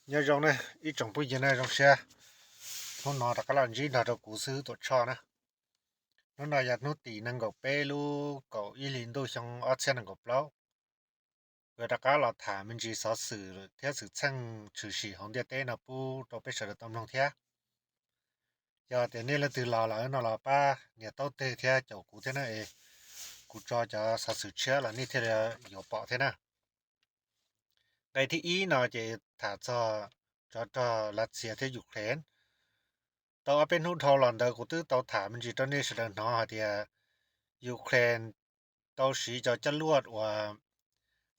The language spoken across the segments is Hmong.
Nyob zoo na ib tsoom phooj ywg na, zoo siab hnub no rov qab los ntsib nrog rau kuv xwb Tuam Tshoj na. Hnub no yog hnub tim nees nkaum peb lub kaum ib hlis ntuj xyoo ob txhiab nees nkaum plaub. Kuv rov qab los tham me ntsis xov xwm thiab xwm txheej tshwm sim hauv ntiaj teb no pub rau peb sawv daws tau mloog thiab. Yog tias nej leej twg los lawm no los pab nias taub teg thiab caum kuv thiab na es kuv tso cov xov xwm tshiab los nej thiaj li yuav pom thiab na. Nqe thib ib no ces tham txog tsov rog Lav Xias thiab Ukraine. Tau ob peb hnub dhau los ntawd kuv twb tau tham me ntsis rau nej sawv daws hnov hais tias Ukraine tau siv cov coj luaj uas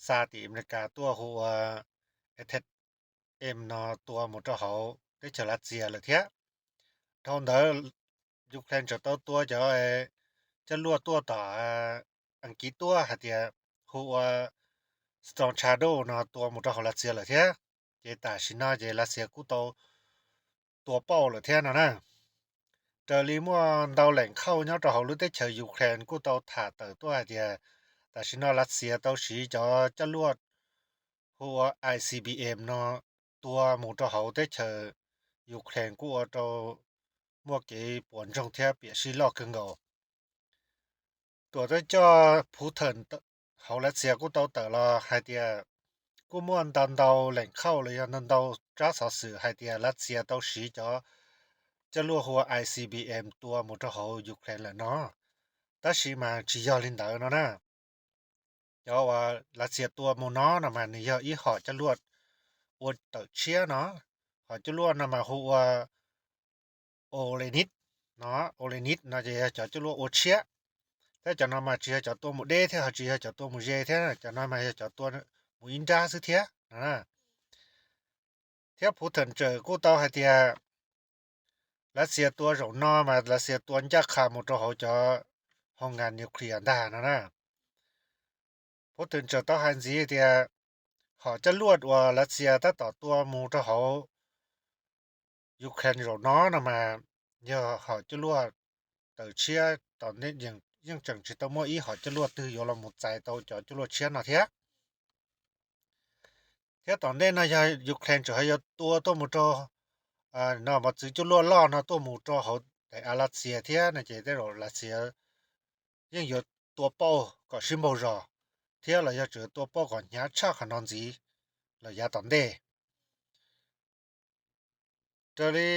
xa tim Amelikas tuaj hu ua A T A C M no tua mus rau hauv teb chaws Lav Xias lawm thiab. Dhau ntawd Ukraine tseem tau tua cov coj luaj tuaj tom Askiv tuaj hais tias hu ua Storm Shadow no tua mus rau hauv Lav Xias lawm thiab. Ces tam sim no ces Lav Xias kuj tau tua pauj lawm thiab no na. Raws li muaj ntau leem khauj nyob rau hauv lub teb chaws Ukraine kuj tau tham tawm tuaj hais tias tam sim no Lav Xias tau siv cov coj luaj hu ua I C B M no tua mus rau hauv teb chaws Ukraine kuj ua rau muaj kev puas ntsoog thiab piam sij loj kawg nkaus. Tuam thawj coj Putin hauv Lav Xias kuj tau tawm los hais tias kuj muaj ntau ntau leem khauj los yog ntau ntau tsab xov xwm hais tias Lav Xias tau siv cov coj luaj hu ua I C B M tua mus rau hauv Ukraine lawm no, tab sis mas tsis yog li ntawd no na. Cov uas Lav Xias tua mus no no mas nws yog ib hom coj luaj ua tawm tshiab no. Hom coj luaj no mas hu ua Olenit no, Olenit no ces yog cov coj luaj ua tshiab. Thiab cov no mas tsis yog cov tua mus deb thiab ho tsis yog cov tua mus ze thiab, cov no mas yog cov tua mus ib nrab xwb thiab no. Thiab Putin tseem kuj tau hais tias Lav Xias tua zaum no mas Lav Xias tua ncaj qha mus rau hauv cov hoo nkas nuclear ntag no na. Putin tseem tau hais ntxiv tias hom coj luaj uas Lav Xias tab tom tua mus rau hauv Ukraine zaum no no mas yog hom coj luaj tawm tshiab, tom ntej yeej tseem tsis tau muaj ib hom coj luaj twg yuav los mus txais tau cov coj luaj tshiab no thiab. Thiab tom ntej no yog Ukraine tseem ho yuav tua tuaj mus rau no mos txwv coj luaj loj no tuaj mus rau hauv daim av Lav Xias thiab no ces tej zaum Lav Xias yeej yuav tua pauj kom sib npaug zog, thiab los yog tseem tua pauj kom hnyav tshaj qhov no ntxiv los yav tom ntej. Raws li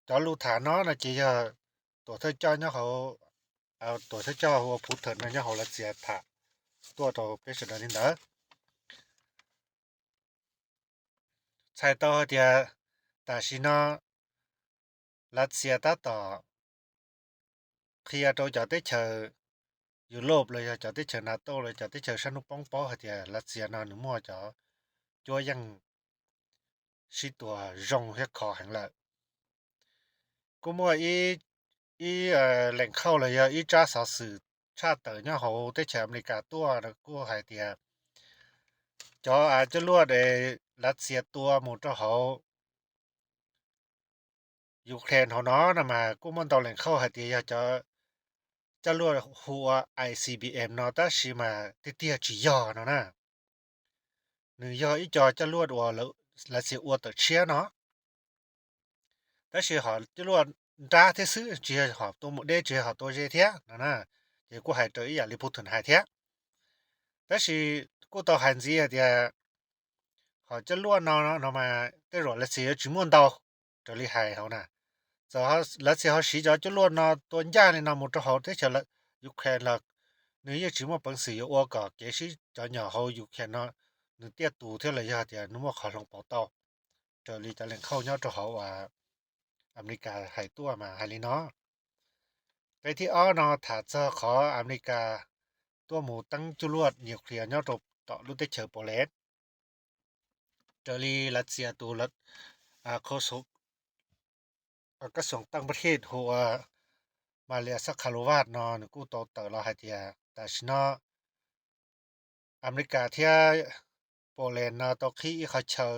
cov lus tham no no ces yog tuam thawj coj nyob hauv, tuam thawj coj hu ua Putin no nyob hauv Lav Xias tham tuaj rau peb sawv daws li ntawd. Txhais tau hais tias tam sim no Lav Xias tab tom qhia rau cov teb chaws Europe los yog cov teb chaws NATO los cov teb chaws sab hnub poob paub hais tias Lav Xias no nws muaj cov cuab yeej sib tua zoo thiab khov heev lawm. Kuj muaj ib leem khauj los yog ib tsab xov xwm tshaj tawm nyob hauv teb chaws Amelikas tuaj kuj hais tias cov coj luaj Lav Xias tua mus rau hauv Ukraine hauv no no mas kuj muaj ntau leem khauj hais tias yog cov coj luaj hu ua I C B M no tab sis mas tiag tiag tsis yog no na. Nws yog ib co coj luaj uas Lav Xias ua tawm tshiab no, tab sis hom coj luaj nrab thiab xwb, tsis yog hom tua mus deb, tsis yog hom tua ze thiab no na. Ces kuj hais raws ib yam li Putin hais thiab. Tab sis kuj tau hais ntxiv hais tias hom coj luaj no no mas tej zaum Lav Xias yuav tsis muaj ntau raws li hais hauv na. Txawm Lav Xias ho siv cov coj luaj no tua ncaj li no mus rau hauv teb chaws Ukraine los nws yeej tsis muaj peev xwm yuav ua kom kev sib cov nyom hauv Ukraine no nws tiaj tus thiab los yog tias nws muaj qhov hloov pauv tau, raws li cov leej khauj nyob rau hauv Amelikas hais tuaj mas hais li no. Nqe thib ob no tham txog qhov Amelikas tuaj mus teeb coj luaj nuclear nyob rau tom lub teb chaws Poland. Raws li Lav Xias tus kab xoom teej pab thij hu ua Malia Sakharova no nws kuj tau tawm los hais tias tam sim no Amelikas thiab Poland no tau qhib ib qhov chaw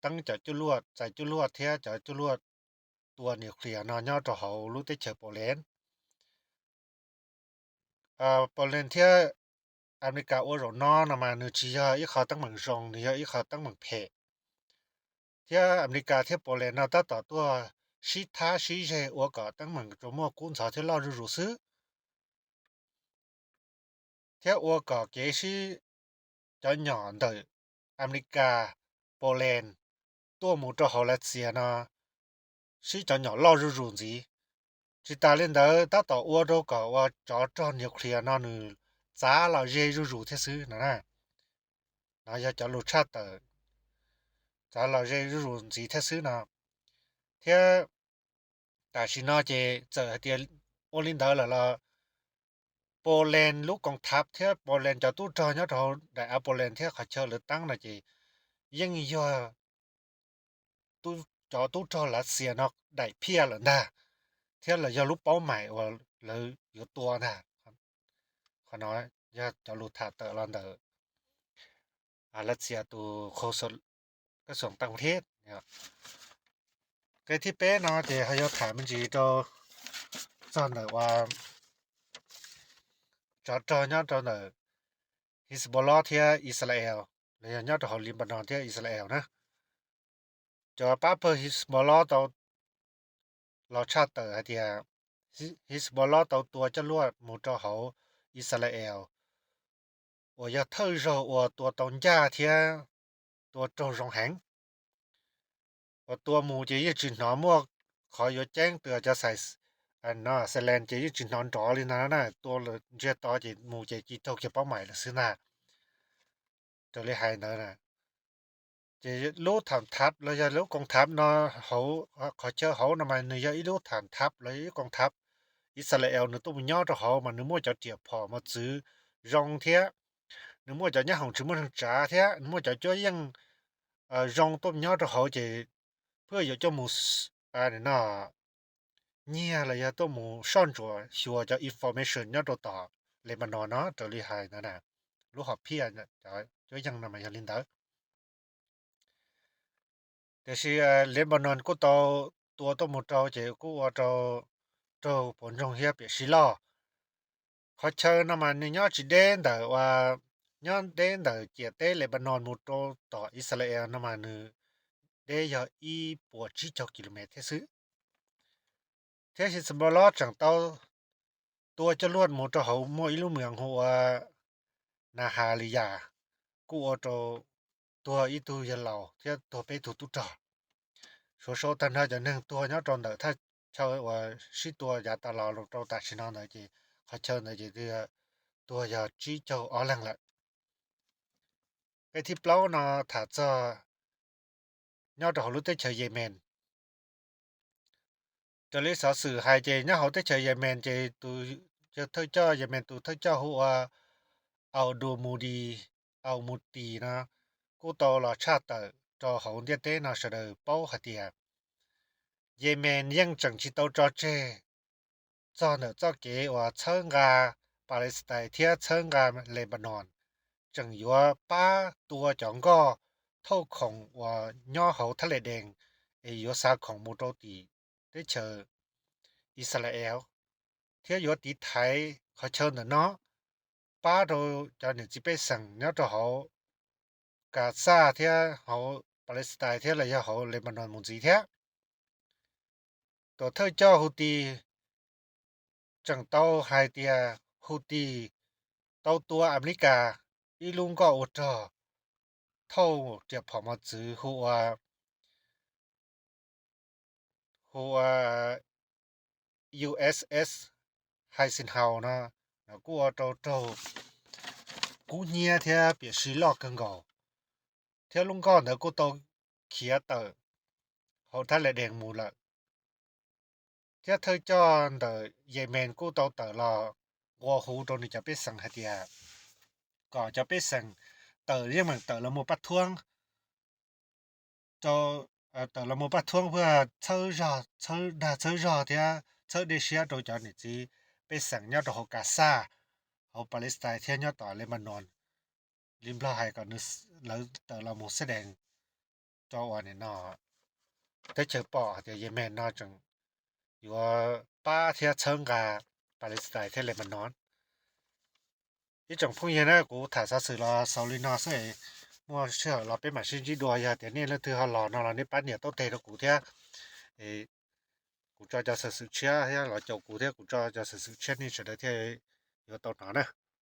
teeb cov coj luaj, txais coj luaj thiab cov coj luaj tua nuclear no nyob rau hauv lub teb chaws Poland. Poland thiab Amelikas ua zaum no no mas nws tsis yog ib qho teeb meem zoo, nws yog ib qho teeb meem phem. thiab Amelikas thiab Poland no tab tom tuaj sib thab sib zeg ua kom teeb meem tsuas muaj kub ntxhov thiab loj zuj zus xwb, thiab ua kom kev sib cov nyom ntawm Amelikas, Poland tuaj mus rau hauv Lav Xias no sib cov nyom loj zuj zus ntxiv. Tsis tas li ntawd tab tom ua rau kom ua tsov rog nuclear no nws txav los ze zuj zus thiab xwb no. No yog cov lus tshaj tawm txav los ze zuj zus ntxiv thiab xwb no. Thiab tam sim no ces txawm hais tias ua li ntawd lawm los Poland lub koom thav thiab Poland cov tub rog nyob rau hauv daim av Poland thiab qhov chaw lawv teeb no ces yeej yog cov tub rog Lav Xias no daim phiaj lawm ntag, thiab los yog lub paub maim uas lawv yuav tua ntag. Qhov no yog cov lus tham tawm los ntawm Lav Xias tus qhau xoom teej thiab. Qe thib peb no ces ho yuav tham me ntsis rau txog ntawm ua tsov rog nyob rau ntawm Hezbollah thiab Israel, los yog nyob rau hauv Lebanon thiab Israel na. Cov pab pawg Hezbollah tau los tshaj tawm hais tias Hezbollah tau tua coj luaj mus rau hauv Israel uas yog thawj zaug uas tua tau ncaj thiab tua raug zoo heev. Uas tua mus ces yeej tsis hnov muaj qhov yuav ceeb twg, cov xais no xais lees ces yeej tsis hnov nrov li ntag na, tua ntsiag to ces mus ces ci raug kiag paub maim lawm xwb ntag. Raws li hais ntawd na, ces lub tham thab los yog lub koom thab no hauv qhov chaw hauv no mas nws yog ib lub tham thab los yog ib koom thab. Israel nws tuaj mus nyob rau hauv mas nws muaj cov riam phom mos txwv zoo thiab, nws muaj cov nyab hoom tsis muaj neeg tsav thiab nws muaj cov cuab yeej zoo tuaj mus nyob rau hauv ces phwj yuav coj mus no nyiag los yog tuaj mus soj ntsuam xyuas cov information nyob rau tom Lebanon no raws li hais ntawd na. Lub hom phiaj cov cuab yeej no mas yog li ntawd. Tiam sis Lebanon kuj tau tua tuaj mus rau ces kuj ua rau raug puas ntsoog thiab piam sij loj. Qhov chaw no mas nws nyob tsis deb ntawm ua, nyob deb ntawm ciam teb Lebanon mus rau tom Israel no mas nws deb yog ib puas tsib caug kilomev thiab xwb. Thiab Hezbollah tseem tau tua coj luaj mus rau hauv muaj ib lub moos hu ua Nahaliya, kuj ua rau tuag ib tug yawg laus thiab tuag peb tug tub rog. Suav sau tag nrho cov neeg tuag nyob rau ntawm thaj chaw uas sib tua yav tas los rau tam sim no ntawd ces qhov chaw ntawd ces tuag yog tsib caug ob leeg lawm. Qe thib plaub no tham txog nyob rau hauv lub teb chaws Yemen. Raws li xov xwm hais ces nyob hauv teb chaws Yemen ces tus thawj coj Yemen tus thawj coj hu ua Abdul Muhdi, Abdul Muhdi no kuj tau los tshaj tawm rau hauv ntiaj teb no sawv daws paub hais tias Yemen yeej tseem tsis tau tso tseg txog ntawm txoj kev uas txhawb nqa Palestine thiab txhawb nqa Lebanon, tseem yuav pab tua cov nkoj thauj khoom uas nyob hauv thaj le dees es yuav xa khoom mus rau tim teb chaws Israel, thiab yuav tiv thaiv qhov chaw ntawm no, pab rau cov niam txiv pej xeem nyob rau hauv Gaza thiab hauv Palestine thiab los yog hauv Lebanon mus ntxiv thiab. Tus thawj coj Houthi tseem tau hais tias Houthi tau tua Amelikas ib lub nkoj ua rog thauj riam phom mos txwv hu ua, hu ua U S S Eisenhower no, kuj ua rau raug kub hnyiab thiab piam sij loj kawg nkaus, thiab lub nkoj ntawd kuj tau khiav tawm hauv thaj le dees mus lawm. Thiab thawj coj ntawm Yemen kuj tau tawm los nqua hu rau nws cov pej xeem hais tias kom cov pej xeem tawm yeej meem tawm los mus pab thuab rau, tawm los mus pab thuab ua txhawb zog, txhawb dag txhawb zog thiab txhawb dej siab rau cov niam txiv pej xeem nyob rau hauv Gaza, hauv Palestine thiab nyob tom Lebanon. Li Nplog hais kom lawv tawm los mus xab dees rau uas nim no teb chaws pom hais tias Yemen no tseem yuav pab thiab txhawb nqa Palestine thiab Lebanon. Ib tsoom phooj ywg na, kuv tham xov xwm los xaus li no xwb es muaj sij hawm los peb mam sib ntsib dua. Yog tias nej leej twg ho los no los nej pab nias taub teg rau kuv thiab, kuv tso cov xov xwm tshiab thiab los caum kuv thiab kuv tso cov xov xwm tshiab nej sawv daws thiaj yuav tau hnov na.